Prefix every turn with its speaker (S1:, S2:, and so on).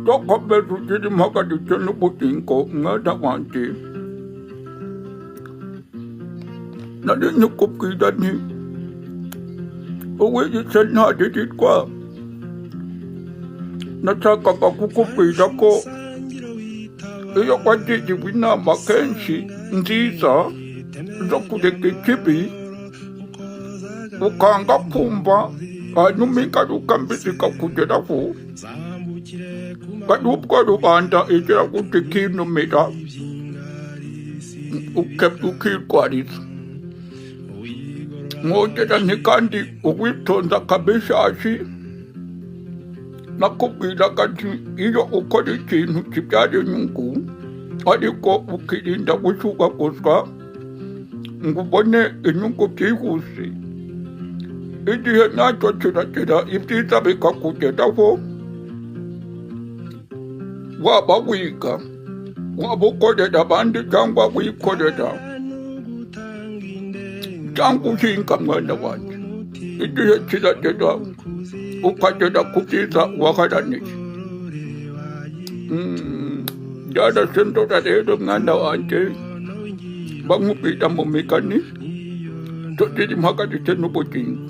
S1: Uzakomeza ugire impagarike n'ubugingo mwana wanjye. Nari nkikubwira nti uwiyise ntaririrwa. Nashakaga kukubwira ko iyo wagiriwe inama kenshi nziza zo kureka ikibi ukanga kumva, hanyuma ingaruka mbi zikakugeraho, hari ubwo rubanda igira gutya ikinumira ukirwariza. Mwongera nti kandi uwitonze akaba ishashi. Nakubwiraga nti iyo ukora ikintu kibyara inyungu ariko ukirinda gushyuhaguzwa ngo ubone inyungu byihuse, igihe nacyo kiragera ibyiza bikakugeraho, waba wiga, waba ukorera abandi cyangwa wikorera cyangwa uhinga, mwana wanjye, igihe kiragera ukagera ku byiza waharaniye. Byarashe. Ndora rero mwana wanjye, bankubwira mu migani tugira impagarike n'ubugingo.